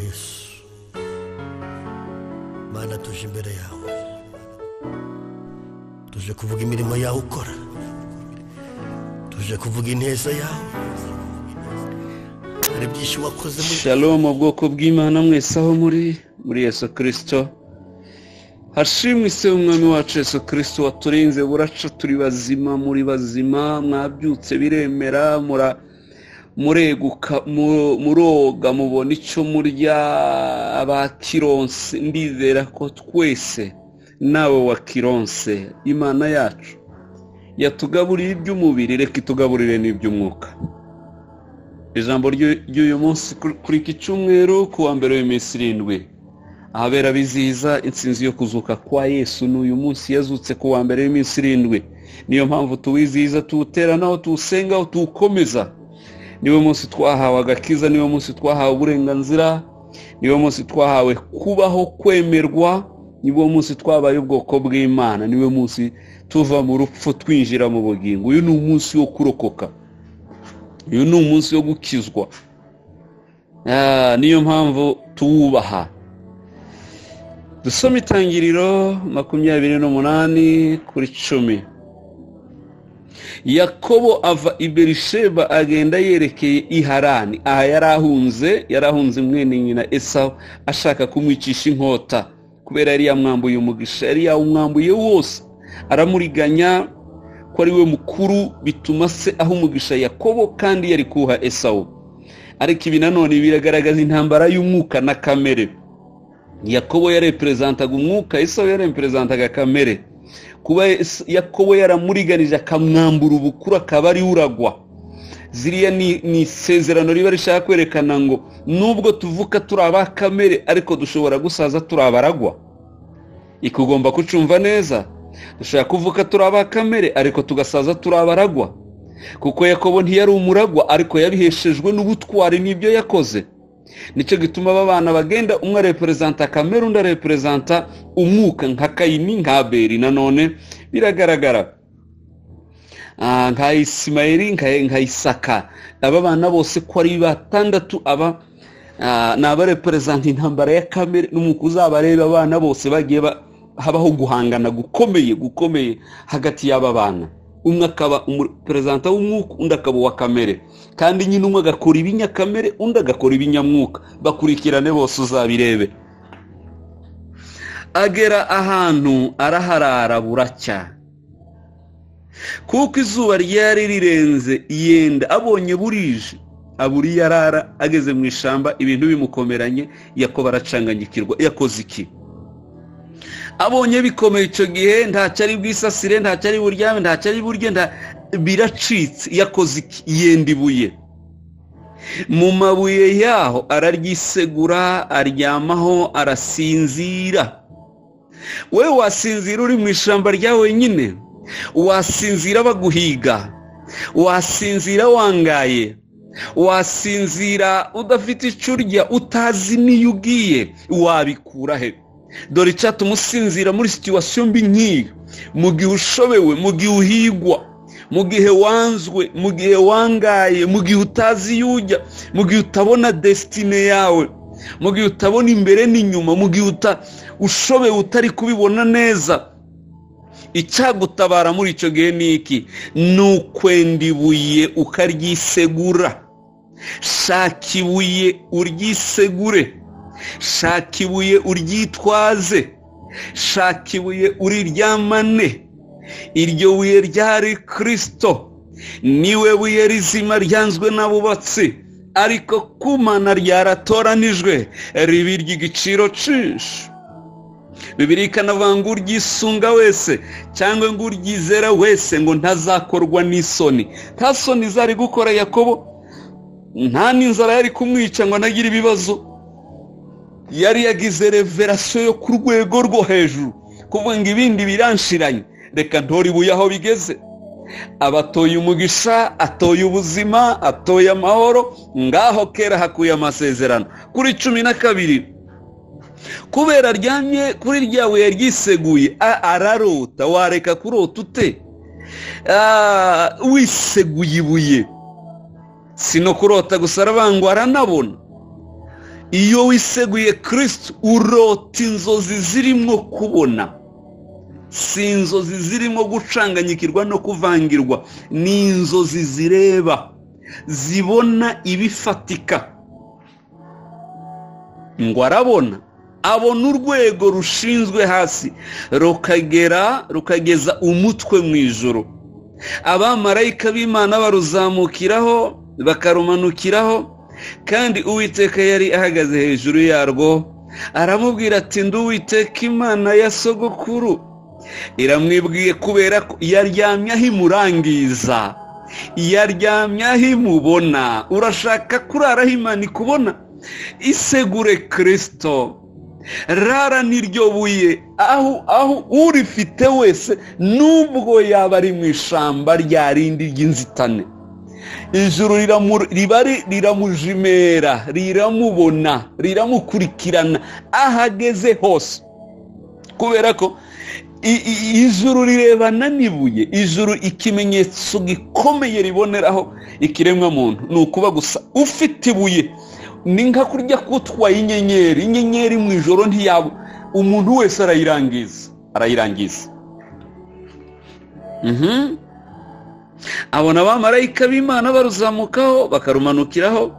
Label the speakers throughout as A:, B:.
A: Yesu. Mana, tuje imbere yawe, tuje kuvuga imirimo yawe ukora, tuje kuvuga ineza yawe, hari byinshi wakoze muri
B: Shalom, ubwoko bw'Imana mwese aho muri Yesu Kirisito. Hashimwe ise umwami wacu Yesu Kirisito waturinze buraca turi bazima, muri bazima, mwabyutse biremera, mureguka, muroga, mubona icyo murya. Abakironse, ndizera ko twese nawe wakironse. Imana yacu yatugaburiye iby'umubiri, reka itugaburire n'iby'umwuka. Ijambo ry'uyu munsi kuri iki cyumweru, ku wa mbere w'iminsi 7, ahabera bizihiza intsinzi yo kuzuka kwa Yesu. N'uyu munsi yazutse ku wa mbere w'iminsi 7, niyo mpamvu tuwizihiza, tuwuteranaho, tuwusengaho, tuwukomeza. Niwo munsi twahawe agakiza, niwo munsi twahawe uburenganzira, niwo munsi twahawe kubaho, kwemerwa, niwo munsi twabaye ubwoko bw'Imana, niwo munsi tuva mu rupfu twinjira mu bugingo. Uyu ni umunsi wo kurokoka, uyu ni umunsi wo gukizwa. Niyo mpamvu tuwubaha. Dusome Itangiriro 28:10. Yakobo ava i Berisheba agenda yerekeye i Harani. Aha yarahunze mwene nyina Esawu ashaka kumwicisha inkota, kubera yari yamwambuye umugisha, yari yawumwambuye wose, aramuriganya ko ari we mukuru, bituma se aha umugisha Yakobo kandi yari kuha Esawu. Ariko ibi nanone biragaragaza intambara y'umwuka na kamere. Yakobo yareperezantaga umwuka, Esawu yareperezantaga kamere. Kuba Yakobo yaramuriganije akamwambura ubukuru akaba ari uragwa, ziriya ni isezerano riba rishaka kwerekana ngo nubwo tuvuka turi aba kamere, ariko dushobora gusaza turi abaragwa. Ikugomba kucumva neza, dushobora kuvuka turi aba kamere ariko tugasaza turi abaragwa. Kuko Yakobo ntiyari umuragwa, ariko yabiheshejwe n'ubutwari n'ibyo yakoze. Nicyo gituma aba bana bagenda, umwe areperezanta kamere, undi areperezanta umwuka, nka Kayini, nka Abeli. Nanone biragaragara nka Isimayeli, nka Isaka. Aba bana bose ko ari batandatu, aba ni abareperezanta intambara ya kamere n'umwuka. Uzabareba abana bose bagiye habaho guhangana gukomeye hagati y'aba bana. Umwe akaba umuperezanta w'umwuka, undi akaba uwa kamere, kandi nyine umwe agakora ibinyakamere, undi agakora ibinyamwuka. Bakurikirane bose uzabirebe. Agera ahantu araharara buracya, kuko izuba ryari rirenze. Yenda abonye burije, abura iyo arara. Ageze mu ishyamba ibintu bimukomeranye, Yakobo aracanganyikirwa. Yakoze iki? Abonye bikomeye icyo gihe, ntacyo ari bwisasire, ntacyo ari buryame, ntacyo ari burye, biracitse. Yakoze iki? Yenda ibuye mu mabuye yaho araryisegura, aryamaho, arasinzira. Wowe wasinzira uri mu ishyamba rya wenyine? Wasinzira baguhiga? Wasinzira wangaye? Wasinzira udafite icyo urya, utazi n'iyo ugiye? Wabikura he? Dore icyatuma usinzira muri situwasiyo mbi nk'iyo, mu gihe ushobewe, mu gihe uhigwa, mu gihe wanzwe, mu gihe wangaye, mu gihe utazi iyo ujya, mu gihe utabona desitine yawe, mu gihe utabona imbere n'inyuma, mu gihe ushobewe utari kubibona neza. Icyagutabara muri icyo gihe ni iki? Ni ukwenda ibuye ukaryisegura. Shaka ibuye uryisegure, shaka ibuye uryitwaze, shaka ibuye uriryamane. Iryo buye ryari Kristo, niwe buye rizima ryanzwe n'abubatsi, ariko kumana ryaratoranijwe, riba iry'igiciro cyinshi. Bibiliya ikanavuga ngo uryisunga wese cyangwa ngo uryizera wese ngo ntazakorwa n'isoni. Nta soni zari gukora Yakobo, nta n'inzara yari kumwica ngo anagire ibibazo. Yari yagize reverasiyo yo ku rwego rwo hejuru, kuvuga ngo ibindi biranshiranye, reka ntore ibuye aho bigeze. Abatoye umugisha, atoye ubuzima, atoye amahoro. Ngaho kera hakuye amasezerano. Kuri 12, kubera aryamye kuri rya buye ryiseguye, ararota. Wareka kurota ute wiseguye ibuye? Si no kurota gusa, arabangwa aranabona. Iyo wiseguye Kristo urota inzozi zirimo kubona, si inzozi zirimo gucanganyikirwa no kuvangirwa, ni inzozi zireba, zibona ibifatika. Ngo arabona, abona urwego rushinzwe hasi rukagera, rukageza umutwe mu ijuru. Abamarayika b'Imana baruzamukiraho bakarumanukiraho, kandi Uwiteka yari ahagaze hejuru yarwo. Aramubwira ati ndi Uwiteka Imana ya sogokuru. Iramwibwiye kubera ko yaryamye aho imurangiza, yaryamye aho imubona. Urashaka kurara aho Imana ikubona? Isegure Kristo, rara n'iryo buye, aho urifite wese, nubwo yaba ari mu ishamba rya rindi ry'inzitane, ijuru riramujimera, riramubona, riramukurikirana ahageze hose. Kubera ko ijuru rirebana n'ibuye. Ijuru ikimenyetso gikomeye riboneraho ikiremwa muntu ni ukuba gusa ufite ibuye. Ni nka kurya kutwaye inyenyeri. Inyenyeri mu ijoro ntiyabo, umuntu wese arayirangiza. Abona abamarayika b'Imana baruzamukaho bakarumanukiraho,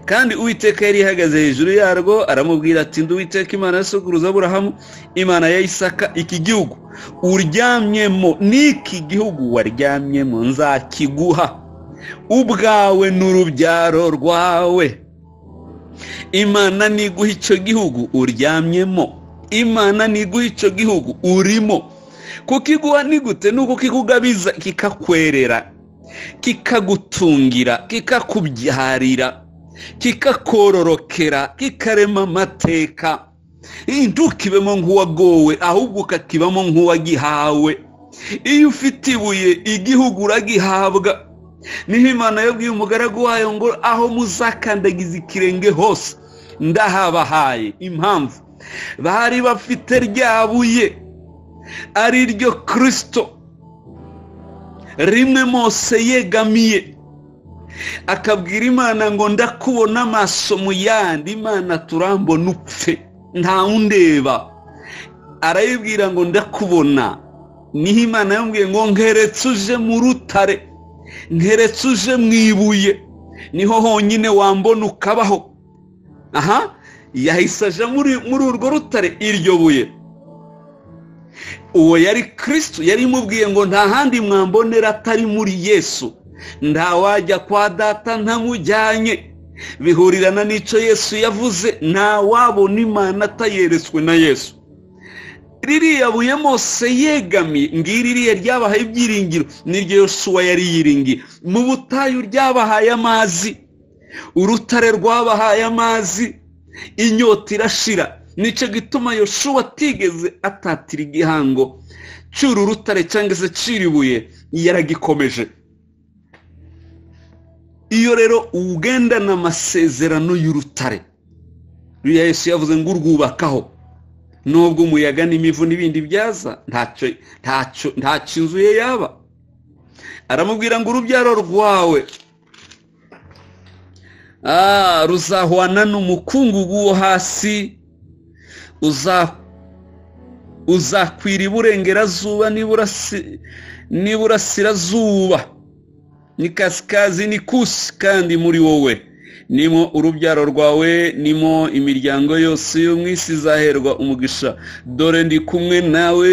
B: kandi Uwiteka yari ihagaze hejuru yarwo. Aramubwira ati ndi Uwiteka Imana ya sokuruza Aburahamu, Imana ya Isaka, iki gihugu uryamyemo n'iki gihugu waryamyemo nzakiguha ubwawe n'urubyaro rwawe. Imana niguha icyo gihugu uryamyemo, Imana niguha icyo gihugu urimo. Kukiguha ni gute? Nuko kikugabiza, kikakwerera, kikagutungira, kikakubyarira, kikakororokera, kikarema amateka. Ntukibemo nk'uwagowe, ahubwo ukakibamo nk'uwagihawe. Iyo ufite ibuye, igihugu uragihabwa. Niho Imana yabwiye umugaragu wayo ngo aho muzakandagiza ikirenge hose ndahabahaye. Impamvu bari bafite rya buye ari ryo Kristo, rimwe Mose yegamiye akabwira Imana ngo ndakubona amaso mu yandi, Imana turambona upfe nta undeba. Arayibwira ngo ndakubona. Niho Imana yambwiye ngo nkeretse uje mu rutare, nkeretse uje mu ibuye, niho honyine wambona ukabaho. Aha yahise aja muri urwo rutare, iryo buye. Uwo yari Kristo, yari imubwiye ngo nta handi mwambonera atari muri Yesu, ntawajya kwa data ntamujyanye. Bihurirana n'icyo Yesu yavuze, ntawabona Imana atayeretswe na Yesu. Ririya buye Mose yegamiye, ngiri ririya ryabahaye ibyiringiro, niryo Yosuwa yari yiringiye. Mu butayu ryabahaye amazi, urutare rwabahaye amazi, inyota irashira. Nicyo gituma Yosuwa atigeze atatira igihango cy'uru rutare cyangwa se cy'iribuye, yaragikomeje. Iyo rero ugendana amasezerano y'urutare, ruriya Yesu yavuze ngo urwubakaho, nubwo umuyaga n'imivu n'ibindi byaza, ntacyo inzu ye yaba. Aramubwira ngo urubyaro rwawe ruzahwana n'umukungugu wo hasi, uzakwira iburengerazuba n'iburasirazuba, ni kasikazi ni kusi, kandi muri wowe nimo urubyaro rwawe, nimo imiryango yose yo mu isi izaherwa umugisha. Dore ndi kumwe nawe,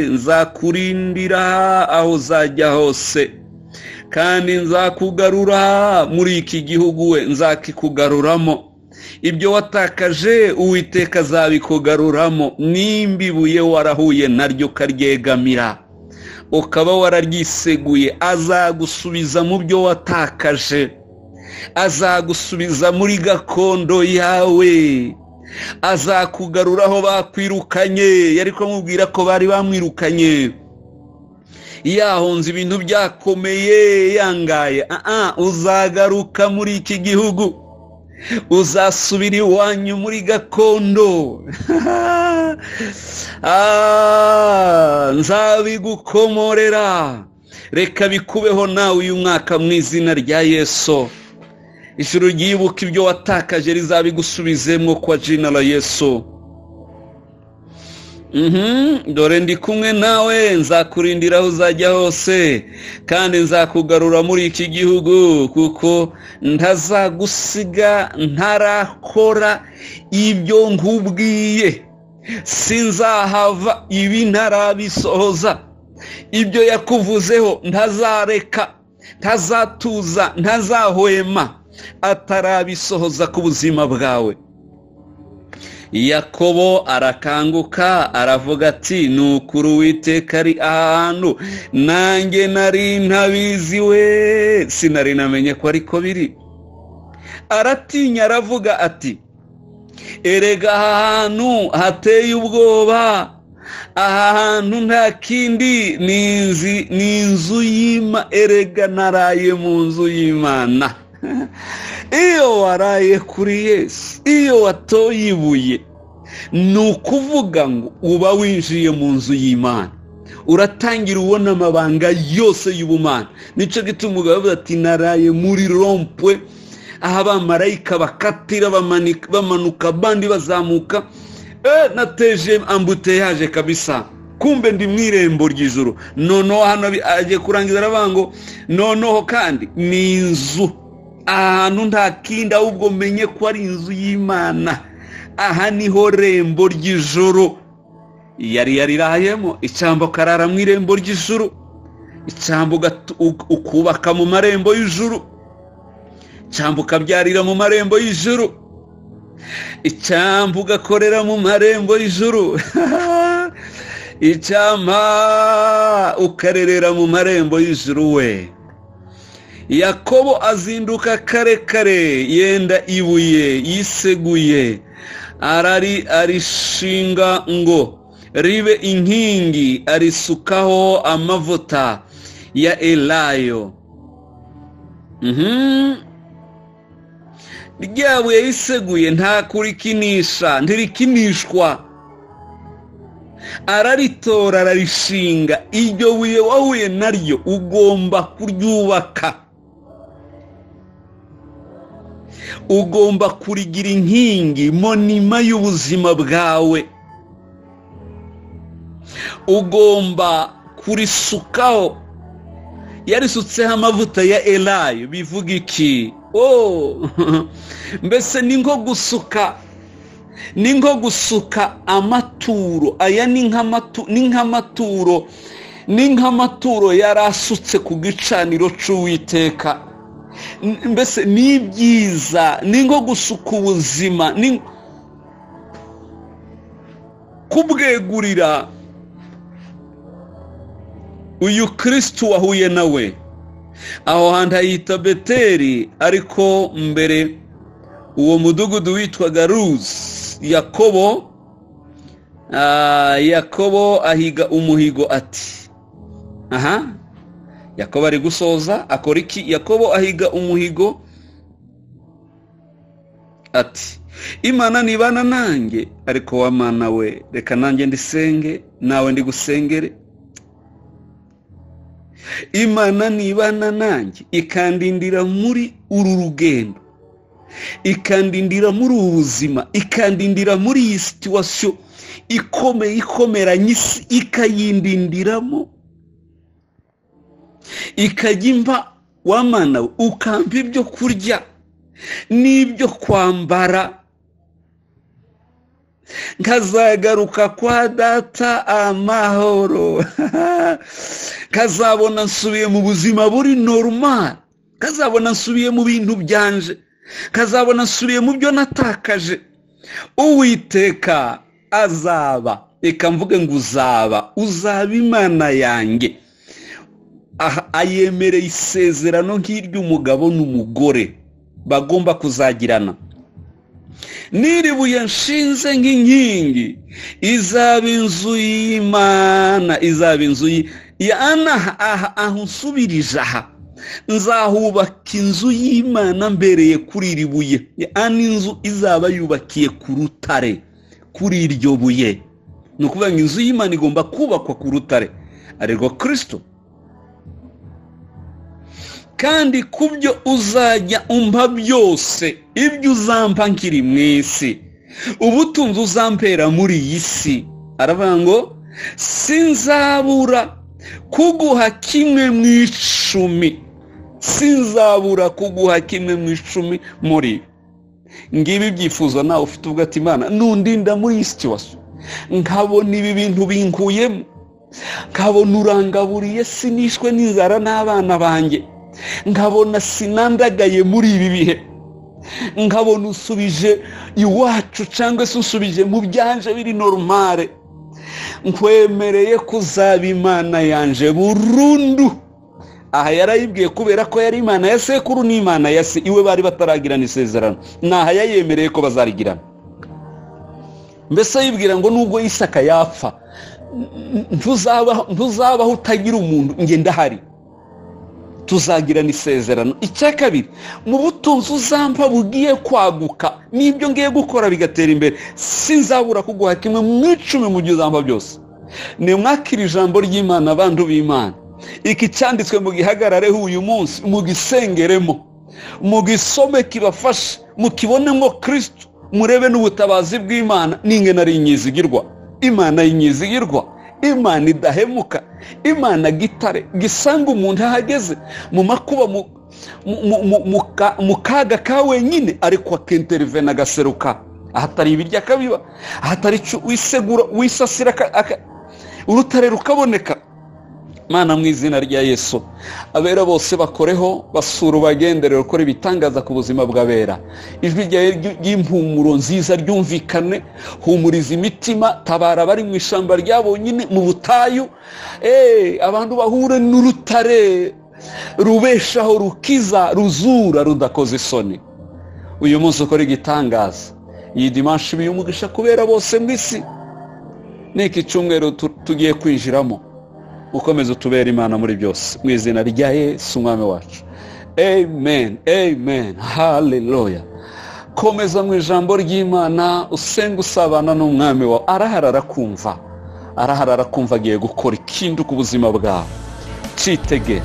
B: nzakurindira aho uzajya hose, kandi nzakugarura muri iki gihugu, we nzakikugaruramo. Ibyo watakaje Uwiteka azabikugaruramo. Nimba ibuye warahuye naryo ukaryegamira, ukaba wararyiseguye, azagusubiza mu byo watakaje, azagusubiza muri gakondo yawe, azakugaruraho bakwirukanye. Yari kumubwira ko bari bamwirukanye, yahonze ibintu byakomeye, yangaye. Uzagaruka muri iki gihugu, uzasubira iwanyu muri gakondo. Nzabigukomorera. Reka bikubeho nawe uyu mwaka mu izina rya Yesu. Ijuru ryibuka ibyo watakaje rizabigusubizemo kwa jina la Yesu. Dore ndi kumwe nawe, nzakurindira aho uzajya hose, kandi nzakugarura muri iki gihugu, kuko ntazagusiga ntarakora ibyo nkubwiye. Sinzahava ibi ntarabisohoza. Ibyo yakuvuzeho ntazareka, ntazatuza, ntazahwema atarabisohoza ku buzima bwawe. Yakobo arakanguka aravuga ati ni ukuri Uwiteka ari ahantu nanjye nari ntabizi we, sinari namenye ko ariko biri. Aratinya aravuga ati erega aha hantu hateye ubwoba, aha hantu nta kindi ni inzu y'Imana, erega naraye mu nzu y'Imana. Iyo waraye kuri Yesu, iyo watoye ibuye, ni ukuvuga ngo uba winjiye mu nzu y'Imana, uratangira ubona amabanga yose y'ubumana. Nicyo gituma umugabo avuga ati naraye muri rompwe, aho abamarayika bakatira bamanuka abandi bazamuka, nateje ambuteyaje kabisa, kumbe ndi mu irembo ry'ijuru. Noneho hano agiye kurangiza aravuga ngo noneho kandi ni inzu, ahantu nta kindi ahubwo menye ko ari inzu y'Imana, aha niho rembo ry'ijuru. Yari yarirayemo icambo karara mu irembo ry'ijuru, icambo ukubaka mu marembo y'ijuru, icambo ukabyarira mu marembo y'ijuru, icambo ugakorera mu marembo y'ijuru, icampa ukarerera mu marembo y'ijuru we. Yakobo azinduka kare kare, yenda ibuye yiseguye, arishinga ngo ribe inkingi, arisukaho amavuta ya elayo. Rya buye yiseguye nta kurikinisha, ntirikinishwa, araritora ararishinga. Iryo buye wahuye naryo ugomba kuryubaka, ugomba kurigira inkingi, monima y'ubuzima bwawe, ugomba kurisukaho. Yarisutseho amavuta ya elayo, bivuga iki? Mbese ni nko gusuka, ni nko gusuka amaturo. Aya ni nk'amaturo, ni nk'amaturo yarasutse ku gicaniro cy'Uwiteka. Mbese ni ibyiza, ni nko gusuka ubuzima, ni kubwegurira uyu Kristo wahuye nawe. Aho hantu hayita Beteli, ariko mbere uwo mudugudu witwaga Luzi. Yakobo ahiga umuhigo ati aha, Yakobo ari gusoza akora iki? Yakobo ahiga umuhigo ati Imana nibana nanjye, ariko wa Mana we reka nanjye ndisenge nawe ndigusengere. Imana nibana nanjye ikandindira muri uru rugendo, ikandindira muri ubu buzima, ikandindira muri iyi situation ikomeye ikomeranye isi, ikayindindiramo, ikajya impa wa Mana we, ukampa ibyo kurya n'ibyo kwambara, nkazagaruka kwa data amahoro, nkazabona nsubiye mu buzima buri normal, nkazabona nsubiye mu bintu byanje, nkazabona nsubiye mu byo natakaje. Uwiteka azaba, reka mvuge ngo uzaba, uzaba Imana yanjye. Aha ayemereye isezerano nk'iry'umugabo n'umugore bagomba kuzagirana. N'iri buye nshinze nk'inkingi izaba inzu y'Imana, izaba inzu y'Imana. Aha aho nsubirije aha nzahubaka inzu y'Imana mbereye kuri iri buye. Ani inzu izaba yubakiye ku rutare, kuri iryo buye. Ni ukuvuga ngo inzu y'Imana igomba kubakwa ku rutare, arirwo Kristo. Kandi kubyo uzajya umpa byose, ibyo uzampa nkiri mu isi, ubutunzi uzampera muri iyi si, aravuga ngo sinzabura kuguha kimwe mu icumi, sinzabura kuguha kimwe mu icumi muri ngibi ibyifuzo nawe ufite ubwo ati Imana nundinda muri iyi situation, nkabona ibi bintu binkuyemo, nkabona urangaburiye sinishwe n'inzara n'abana banjye, nkabona sinandagaye muri ibi bihe, nkabona usubije iwacu cyangwa se usubije mu byanje biri normale, nkwemereye kuzaba Imana yanje burundu. Aha yarayibwiye kubera ko yari Imana ya sekuru n'Imana ya se, iwe bari bataragirana isezerano, naha yayemereye ko bazarigirana. Mbese yibwira ngo nubwo Isaka yapfa ntuzabaho utagira umuntu, nge ndahari, tuzagirana isezerano. Icya kabiri, mu butunzi uzampa bugiye kwaguka n'ibyo ngiye gukora bigatera imbere, sinzabura kuguha kimwe mu icumi mu byo uzampa byose. Nimwakira ijambo ry'Imana abantu b'Imana, iki cyanditswe mugihagarareho uyu munsi, mugisengeremo, mugisome kibafashe, mukibonemo Kristo, murebe n'ubutabazi bw'Imana. N'ingena ari inyizigirwa, Imana inyizigirwa, Imana idahemuka, Imana gitare gisanga umuntu ahageze mu makuba, mu kaga ka wenyine, ariko akintervena agaseruka ahatari ibiryo akabiba, ahatari wisegura wisasira, urutare rukaboneka. Mana mu izina rya Yesu, abera bose bakoreho, basura ubagenderere, ukora ibitangaza ku buzima bw'abera. Ijwi ryawe ry'impumuro nziza ryumvikane, humuriza imitima, tabara abari mu ishyamba ryabonyine, mu butayu, abantu bahure n'urutare rubeshaho, rukiza, ruzura, rudakoze isoni. Uyu munsi ukora igitangaza, iyi dimanshi biyumugisha kubera bose mu isi. N'iki cyumweru tugiye kwinjiramo, ukomeze utubere Imana muri byose, mu izina rya Yesu umwami wacu. Amen, amen, haleluya. Komeza mu ijambo ry'Imana, usenga usabana n'umwami wawe. Arahara arakumva, arahara arakumva, agiye gukora ikindi ku buzima bwawe. Citege.